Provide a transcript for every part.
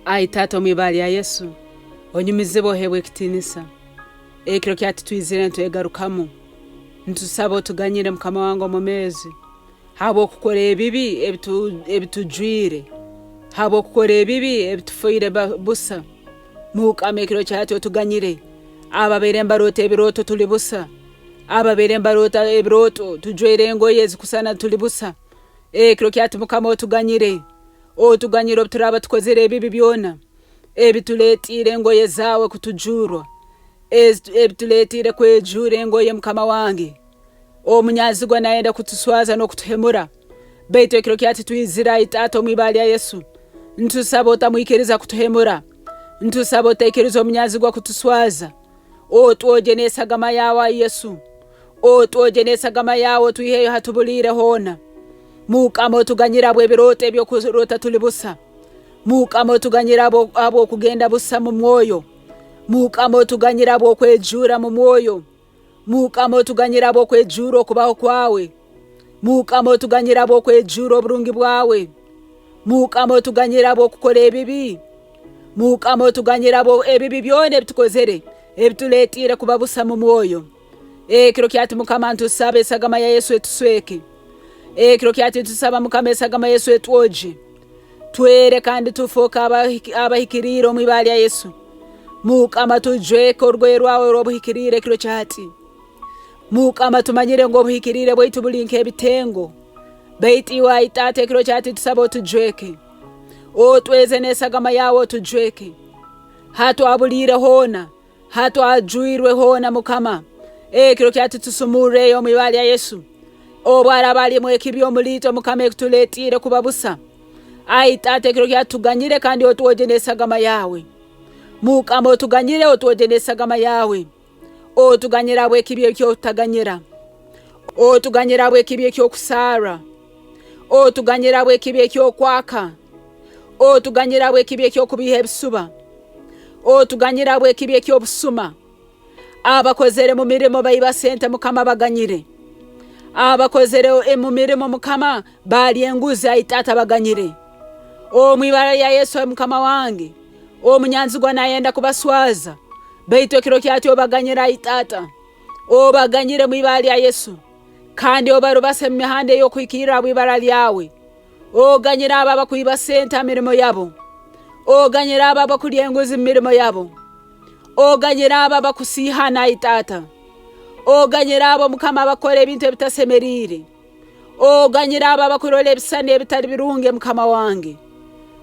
Ai Taata omu ibara lya Yesu, onyumizibwe oheebwe ekitiinisa. Ekiro kya titwizire nitwegarukamu. Nitusaba otuganyire Mukama wange omumeezi habw'okukora ebibi ebitujwire, habw'okukora ebibi ebitufoire busa. Mukama ekiro kyati otuganyire. Ababaire mbaroota ebirooto tuli busa, ababaire mbaroota ebirooto tujwaire engoye ezikusana tuli busa. Ekiro kyati Mukama otuganyire. Otuganyire obu turaaba tukozere ebibi byona ebituleetiire engoye zaawe kutujuurwa, ebituleetiire kwejuura engoye Mukama wange. Omunyanzigwa nayenda kutuswaza n'okutuhemura, baitu ekiro kya titwizire ai Taata omu ibara lya Yesu. Ntusaba otamwikiriza kutuhemura. Ntusaba otaikiriza omunyanzigwa kutuswaza. Otwogye n'esagama yaawe ai Yesu. Otwogye n'esagama yaawe otwiheyo hatubuliire hoona. Mukama otuganyire habw'ebirooto eby'okuroota tuli busa. Mukama otuganyire habw'okugenda busa mu mwoyo. Mukama otuganyire habw'okwejuura mu mwoyo. Mukama otuganyire habw'okwejuura okubaho kwawe. Mukama otuganyire habw'okwejuura oburungi bwawe. Mukama otuganyire habw'okukora ebibi. Mukama otuganyire habwo ebibi byona ebitukozere ebituleetiire kuba busa mu mwoyo. Ekiro kyati Mukama ntusaba esagama ya Yesu etusweke. Ekiro kyati ntusaba Mukama esagama Yesu etwogye. Twere kandi tufooke abahikiriire omu ibara lya Yesu. Mukama tujweke orugoye rwawe orw'obuhikiriire ekiro kyati. Mukama tumanyire ngu obuhikiriire bwaitu buli nk'ebitengo. Baitu iwe ai Taata ekiro kyati tusaba otujweke. Otweze n'esagama yawe otujweke. Hatwabuliire hoona. Hatwajwirwe hoona Mukama, ekiro kyati tusumurreyo omu ibara lya Yesu. Obu araba alimu ekibi omuliitwe Mukama ekituletiire kuba busa. Ai Taata ekiro kyati tuganyire kandi otwogye n'esagama yawe. Mukama otuganyire otwogye n'esagama yawe. Otuganyire habw'ekibi eky'otutaganyira. Otuganyire habw'ekibi eky'okusaara. Otuganyire habw'ekibi eky'okwaka. Otuganyire habw'ekibi eky'okubiiha ebisuba. Otuganyire habw'ekibi eky'obusuma. Abakozere mu mirimo baiba sente Mukama baganyire. Abakozere mu mirimo Mukama baalya enguzi ai Taata baganyire. Omu ibara lya Yesu ai Mukama wange, omunyanzigwa nayenda kubaswaza, baitu ekiro kyati obaganyire ai Taata. Obaganyire mu ibara lya Yesu. Kandi obarubase mu mihanda ey'okuhikirra habw'ibara lyawe. Oganyire abo abakwiba sente ha mirimo yabo. Oganyire abo abakulya enguzi mu mirimo yabo. Oganyire abo abakusiihana ai Taata. Oganyire abo Mukama abakora ebintu ebitasemeriire. Oganyire abo abakurora ebisani ebitali birungi Mukama wange.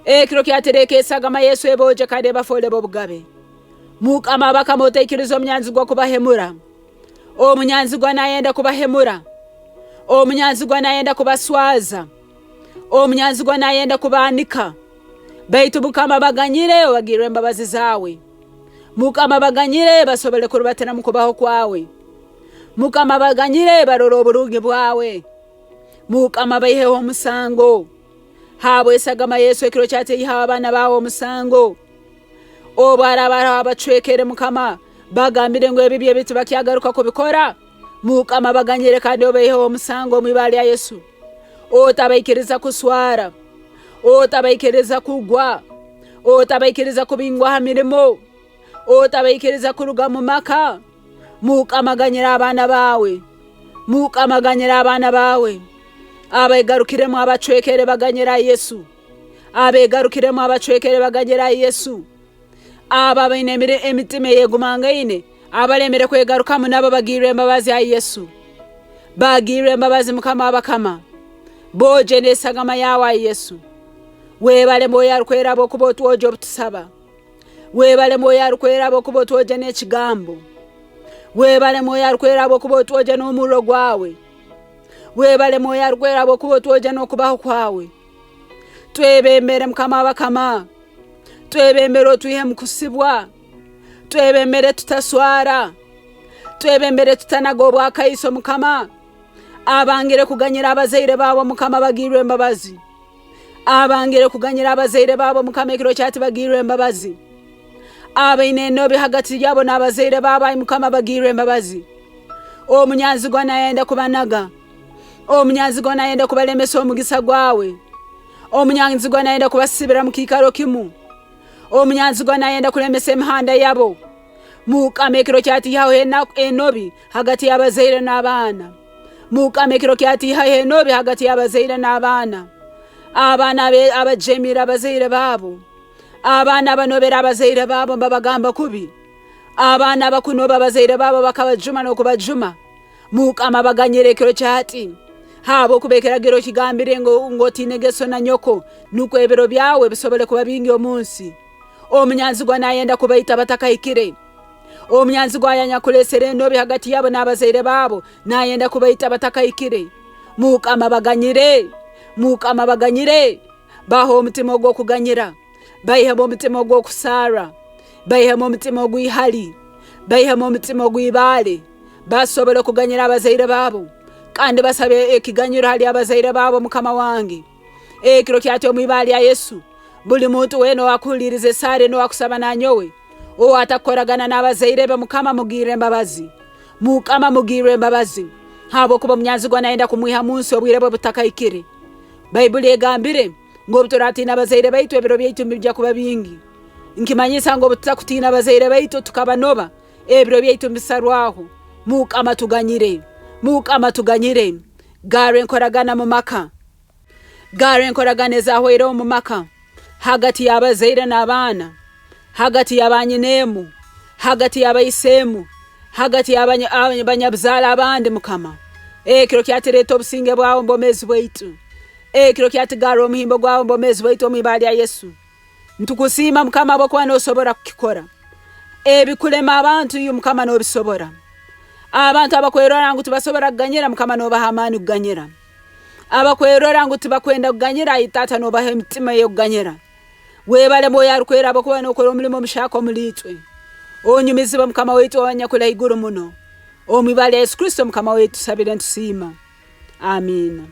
Ekiro kyatereka esagama Yesu eboogye kandi ebafoole b'obugabe. Mukama abakama otaikiriza omunyanzigwa kubahemura. Omunyanzigwa nayenda kubahemura. Omunyanzigwa nayenda kubaswaza. Omunyanzigwa nayenda kubaanika. Baitu Mukama baganyire obagirre embabazi zaawe. Mukama baganyire basobole kurubatira mu kubaho kwawe. Mukama baganyire barole oburungi bwawe. Mukama baiheho omusango. Habw'esagama Yesu ekiro kyataihaho abaana bawe omusango. Obu araaba haroho abacwekere Mukama, bagambire ngu ebibi ebi tibakyagaruka kubikora, Mukama baganyire kandi obaiheho omusango omu ibara lya Yesu. Otabaikiriza kuswara, otabaikiriza kugwa, otabaikiriza kubingwa ha mirimo, otabaikiriza kuruga mu maka. Mukama ganyira abaana baawe, Mukama ganyira abaana baawe. Abegarukiremu abacwekere baganyira Yesu. Abegarukiremu abacwekere baganyira Yesu. Abo abaine emitima eyegumangaine abalemere kwegarukamu nabo bagirre embabazi ai Yesu. Bagirre embabazi Mukama w'abakama. Boogye n'esagama yawe ai Yesu. Webale Mwoyo Arukwera habwokuba otwogya obutusaba. Webale Mwoyo Arukwera habwokuba otwogya n'ekigambo. Webale Mwoyo Arukwera habwokuba otwogya n'omurro gwawe. Webale Mwoyo Arukwera habwokuba otwogya n'okubaho kwawe. Twebembere Mukama w'abakama. Twebembere otwihe mu kusibwa. Twebembere tutaswara. Twebembere tutanaga obwakaiso Mukama. Abangire kuganyira abazaire baabo Mukama bagirwe embabazi. Abangire kuganyira abazaire baabo Mukama ekiro kyati bagirwe embabazi. Abaine enobi hagati yabo n'abazaire baabo ai Mukama bagirwe embabazi. Omunyanzigwa nayenda kubanaga. Omunyanzigwa nayenda kubalemesa omugisa gwawe. Omunyanzigwa nayenda kubasibira mu kiikaro kimu. Omunyanzigwa nayenda kulemesa emihanda yabo. Mukama ekiro kyatiihaho enobi hagati y'abazaire n'abaana. Mukama ekiro kyatiihaho enobi hagati y'abazaire n'abaana. Abaana abajemiire abazaire baabo. Abaana abanobera abazaire baabo mbabagamba kubi. Abaana abakunoba abazaire baabo bakabajuma n'okubajuma. Mukama abaganyire ekiro kyati, habwokuba ekiragiro kigambire ngu otiinege so na nyoko, nukwo ebiro byawe bisobole kuba bingi omu nsi. Omunyanzigwa nayenda kubaita batakahikire. Omunyanzigwa ayanyakulesere enobi hagati yabo n'abazaire baabo nayenda kubaita batakahikire. Mukama abaganyire, Mukama abaganyire, bahe omutima ogw'okuganyira, baihemu omutima ogw'okusarra, baihemu omutima ogw'ihali, baihemu omutima ogw'ibaale, basobole kuganyira abazaire baabo kandi basabe ekiganyiro hali abazaire baabo. Mukama wange, ekiro kyati omu ibara lya Yesu, buli muntu weena owakuhuliiriza esaara enu owakusaba nanyowe, owatakukoragana n'abazaire be, Mukama mugirre embabazi. Mukama mugirre embabazi, habwokuba omunyanzigwa nayenda kumwiha munsi obwire bwe butakahikire. Baibuli egambire ngu obu turatiina abazaire baitu ebiro byaitu nibijja kuba bingi. Nkimanyisa ngu obu tutakutiina abazaire baitu tukabanoba, ebiro byaitu nibisarwaho. Mukama tuganyire. Mukama tuganyire. Garra enkoragana mu maka. Garra enkoragana ezahwaireho mu maka hagati y'abazaire n'abaana, hagati y'abanyineemu, hagati y'abaiseemu, hagati y'abanyabuzaale abandi, Mukama. Ekiro kyatireeta obusinge bwawe omu bwomeezi bwaitu. Ekiro kyatigarra omuhimbo gwawe omu bwomeezi bwaitu omu ibara lya Yesu. Nitukusiima Mukama habwokuba nosobora kukikora. Ebikulema abantu iwe Mukama nobisobora. Abantu abakwerora ngu tibasobora kuganyira Mukama nobaha amaani kuganyira. Abakwerora ngu tibakwenda kuganyira ayi Taata nobaha emitima ey'okuganyira. Webale Mwoyo Arukwera habwokuba nokora omulimo omuhyaka omuli itwe. Onyumizibwe Mukama waitu owanyakuli haiguru muno. Omu ibara lya Yesu Kristo Mukama waitu tusabire nitusiima. Amiina.